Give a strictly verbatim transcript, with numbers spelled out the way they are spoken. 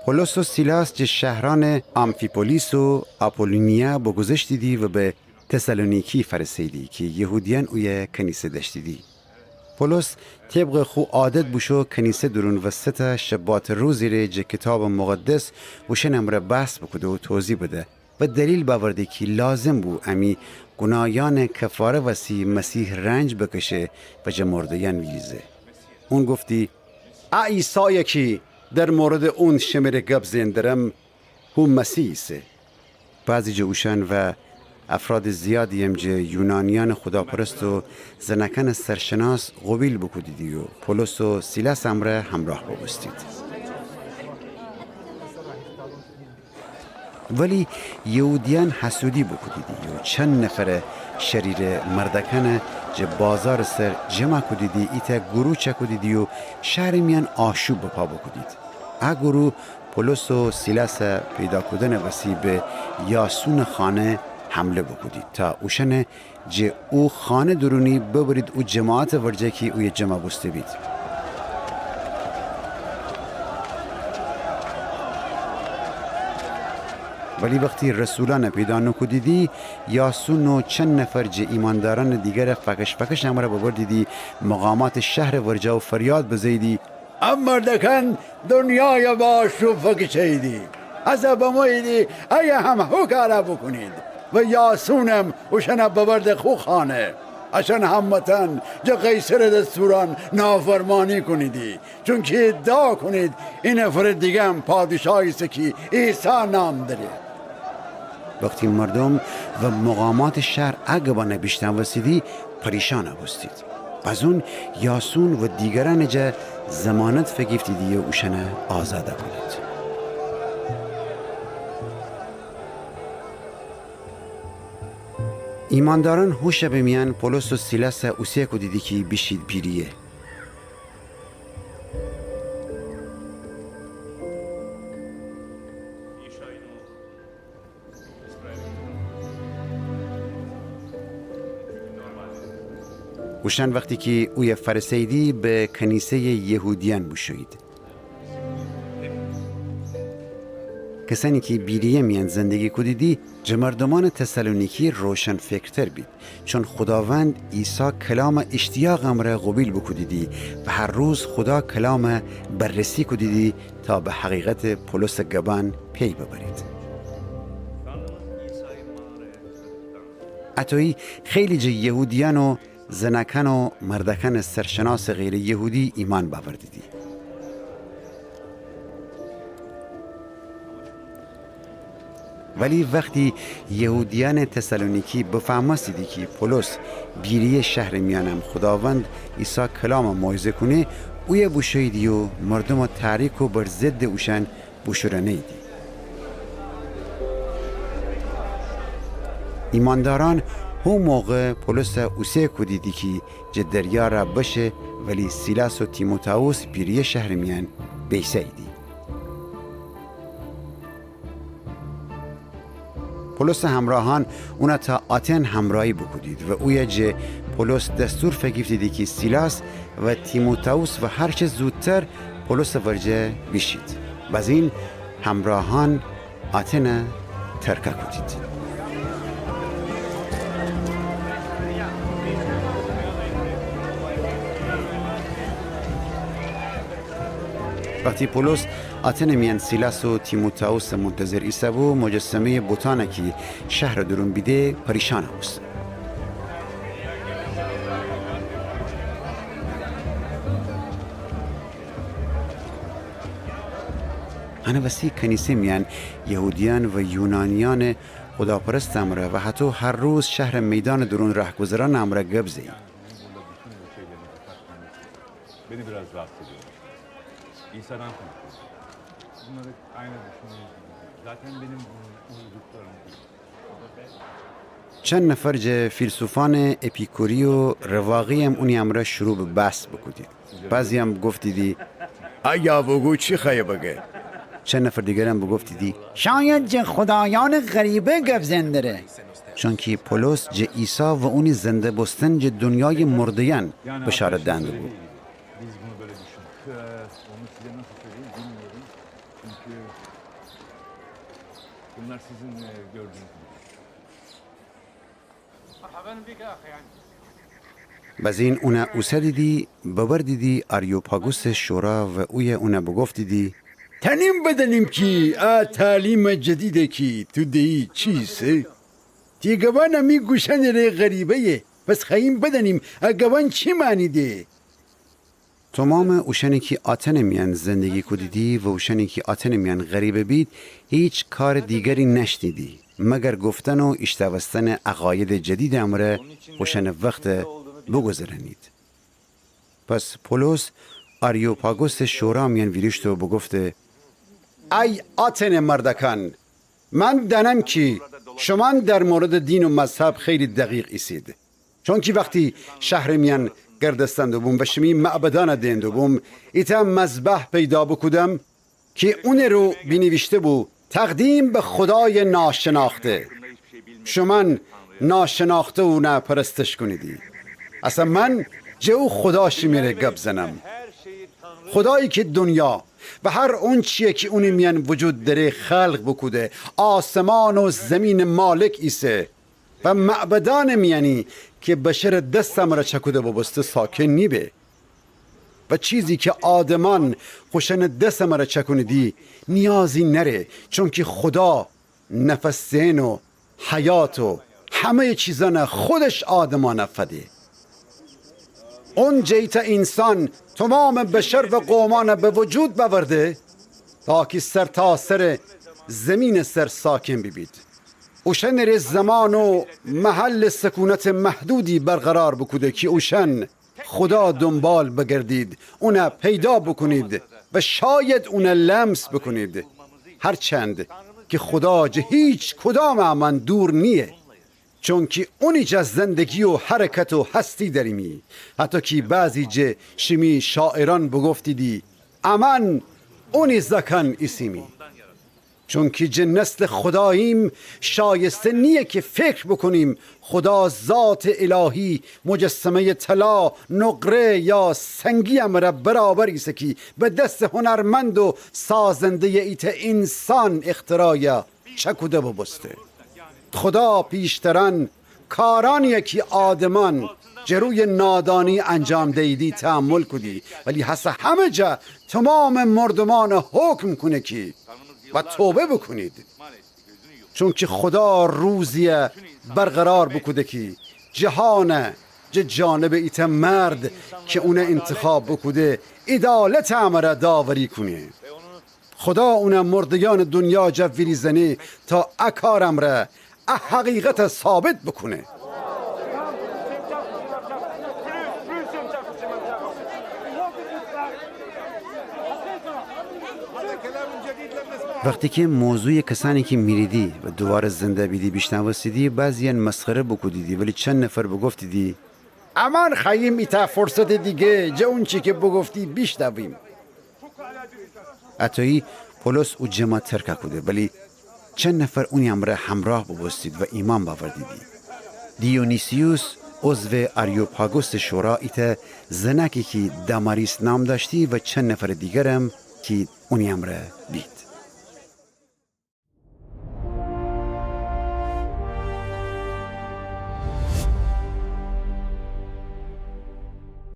Polos و سیلاس جٚه شهرأنٚ آمفی‌پولیس و آپولونیا بوگوذشتیدی و به تسالونیکی فأرسه‌ییدی کی یهودیأن اویه کنیسه دأشتیدی. پولس طبقٚ خو عادت بوشو کنیسه دورون و سه‌تأ شباتٚ روزی ره جٚه کیتابٚ مقدس اوشأنٚ امرأ بحث بوکوده و توضیح بده و دلیل بأورده کی لازم بو امی گوناهیأنٚ کفاره وسی مسیح رنج بکشه و جٚه مرده‌یأن ویریزه. اون گفتی: ا عیسای کی در موردٚ اون شمره گب زئن درم، هو مسیح ایسه. بعضی جٚه اوشأن و افرادٚ زیادییم جٚه یونانیأنٚ خوداپرست و زنأکأنٚ سرشناس قوبیل بوکودیدی و پولس و سیلاسٚ امرأ همرأه بوبوستید. ولی یهودیأن حسودی بوکودیدی و چند نفرٚ شریرٚ مردأکأن جٚه بازارٚ سر جمع کودیدی، ایتأ گروه چأکودیدی و شهرٚ میأن آشوب بپا بوکودید. ا گروه پولس و سیلاسٚ پیدا کودنٚ وسی به یاسونٚ خانه حمله بوکودید تا اوشأن جٚه او خانه دورونی ببرید او جماعتٚ ورجه کی اویه جمع بوسته بید. ولی وختی رسولأن پیدا نوکودیدی، یاسون و چند نفر جٚه ایماندارأنٚ دیگر فکش فکشٚ امرأ ببردیدی مقاماتٚ شهرٚ ورجه و فریاد بزه‌ییدی: ا مردأکأن دونیای به آشوب فکیشه‌ییدی. هسه بموییدی ایه هم هو کار بوکونید و یاسونم اوشأن ببرده خو خانه. اشأن همه‌تأن جٚه قیصرٚ دستورأن نافرمانی کونیدی، چونکی ادعا کونید ای نفرٚ دیگرم پادشاهی ایسه کی عیسی نام دأره. وختی مردوم و مقاماتٚ شهر ا گبأن بیشنوستیدی، پریشان بوستید. بزون یاسون و دیگرأنٚ جا ضمانت فیگیفتیدی و اوشأن آزاد کونید. ایماندارأن هو شبٚ میأن پولس و سیلاسٚ اوسه کودیدی کی بیشید بیریه. اوشأن وختی کی اویه فأرسه‌ییدی به کنیسه‌یٚ یهودیأن بوشویید. کسأنی کی بیریه میأن زندگی کودیدی جٚه مردومأنٚ تسالونیکی روشنفکرتر بید، چون خوداوند عیسی کلام ایشتیاقٚ امرأ قوبیل بوکودیدی و هر روز خودا کلام بررسی کودیدی تا به حقیقتٚ پولسٚ گبأن پی ببرید. اطویی خیلی جٚه یهودیأن و زنأکأن و مردأکأنٚ سرشناسٚ غیرٚ یهودی ایمأن بأوردیدی. ولی وختی یهودیأنٚ تسالونیکی بفهمستیدی کی پولس بیریه شهرٚ میأنم خوداوند عیسی کلام موعظه کونه، اویه بوشوییدی و مردومٚ تحریک و بر ضدٚ اوشأن بوشورأنه‌ییدی. ایماندارأن هو موقع پولس اوسه کودیدی کی جٚه دریا رأ بشه، ولی سیلاس و تیموتائوس بیریه شهرٚ میأن بیسه‌ییدی. پولسٚ همرأهأن اون تا آتن همرأیی بوکودید و اویه جٚه پولس دستور فیگیفتیدی کی سیلاس و تیموتائوس و هر چه زودتر پولسٚ ورجه بیشید. بزین همرأهأن آتن ترکه کودید. وختی پولس آتنٚ میأن سیلاس و تیموتائوسٚ منتظر ایسه‌بو، مجسمه‌یٚ بتأن کی شهرٚ دورون بیده، پریشان بوسته. انه وسی کنیسه میأن یهودیأن و یونانیأنٚ خوداپرستٚ امرأ و هطو هر روز شهرٚ میدانٚ دورون رهگذرأنٚ امرأ گب زه‌یی. Beni biraz rahatsız ediyor. İnsan rahat ediyor. Bunları aynı düşünüyor. Zaten benim bunu unuttuklarım değil. چند نفر جٚه فیلسوفأنٚ اپیکوری و رواقی‌یم اونی امرأ شروع به بحث بوکودید. بعضی‌یم بوگفتیدی: ایا بوگو چی خوأیه بگه؟ چند نفر دیگرم بوگفتیدی: شاید جٚه خودایأنٚ غریبه گب زئن دره. چونکی پولس جٚه عیسی و اونی زنده بوستن جٚه دونیایٚ مرده‌یأن بشارت دئن دبو. Biz bunu böyle düşündük. Ee, onun بزین اونَ اوسدیدی، ببردیدی آریوپاگوسٚ شورا و اویه اونَ بوگفتیدی: تأنیم بدأنیم کی ا تعلیمٚ جدیدَ کی تو دیی چی ایسه؟ تی گبأن امی گوشأنٚ ره غریبه‌یه، پس خوأییم بدأنیم ا گبأن چی معنی ده؟ تومامٚ اوشأنی کی آتنٚ میأن زندگی کودیدی و اوشأنی کی آتنٚ میأن غریبه بید، هیچ کارٚ دیگری نأشنیدی مگر گفتن و ایشتأوستنٚ عقایدٚ جدیدٚ امرأ خوشأنٚ وختَ بوگوذرأنید. پس پولس آریوپاگوسٚ شورا میأن ویریشته و بوگفته: ای آتنٚ مردأکأن، من دأنم کی شومأن در موردٚ دین و مذهب خیلی دقیق ایسید. چونکی وختی شهرٚ میأن گردستن دوبوم و شیمی معبدأنَ دئن دوبوم، ایتأ مذبح پیدا بوکودم کی اونٚ رو بینیویشته‌بو: تقدیم به خدای ناشناخته. شومأن ناشناخته اونَ پرستش کونیدی. اسه من جٚه او خدا شیمه ره گب زنم. خدایی کی دونیا و هر اونچیی کی اونٚ میأن وجود دأره خلق بوکوده، آسمان و زیمینٚ مالک ایسه و معبدأنٚ میأنی کی بشرٚ دسٚ امرأ چأکوده بوبوسته ساکن نیبه. و چیزی کی آدمأن خوشأنٚ دسٚ امرأ چأکونیدی نیازی نأره، چونکی خودا نفس دئن و حیات و همه‌یٚ چیزأنَ خودش آدمأنَ فده. اون جٚه ایتأ اینسان تومامٚ بشر و قومأنَ به وجود بأورده تا کی سرتاسرٚ زیمینٚ سر ساکن بیبید. اوشأنٚ ره زمان و محلٚ سکونتٚ محدودی برقرار بوکوده کی اوشأن خودا دونبال بگردید، اونَ پیدا بوکونید و شاید اونَ لمس بوکونید. هرچند کی خودا جٚه هیچ کدامٚ امأن دور نییه، چونکی اونی جا زندگی و حرکت و هستی دأریمی. حتی کی بعضی جٚه شیمی شاعرأن بوگفتیدی: امأن اونی زأکأن ایسیمی. چونکی جٚه نسلٚ خوداییم، شایسته نییه کی فکر بوکونیم خودا ذاتٚ الهی مجسمه‌یٚ طلا، نقره یا سنگی امرأ برابر ایسه کی به دستٚ هنرمند و سازنده‌یٚ ایتأ اینسان اختراع یا چأکوده بوبوسته. خودا پیشترأن کارأنیی کی آدمأن جٚه رویٚ نادانی انجام دییدی تحمل کودی، ولی هسه همه جا تومامٚ مردومأنَ حکم کونه کی و توبه بوکونید. چونکی خودا روزیی برقرار بوکوده کی جهانَ جٚه جانبٚ ایتأ مرد کی اونَ اینتخاب بوکوده، عیدالتٚ امرأ داوری کونه. خودا اونَ مرده‌یأنٚ دونیا جا ویریزأنه تا ا کارٚ امرأ ا حقیقتَ ثابت بوکونه. وختی کی موضوعٚ کسأنی کی میریدی و دوواره زنده بیدی بیشنوستیدی، بعضی‌یأن مسخره بوکودیدی، ولی چند نفر بوگفتیدی: امأن خوأییم ایتأ فرصتٚ دیگه جٚه اونچی کی بوگفتی بیشنویم. اطویی پولس او جمعَ ترکَ کوده، ولی چند نفر اونی امرأ همرأه بوبوستید و ایمأن بأوردیدی. دیونیسیوس، عضوٚ آریوپاگوسٚ شورا، ایتأ زنأکی کی داماریس نام دأشتی و چند نفرٚ دیگرم کی اونی امرأ بید.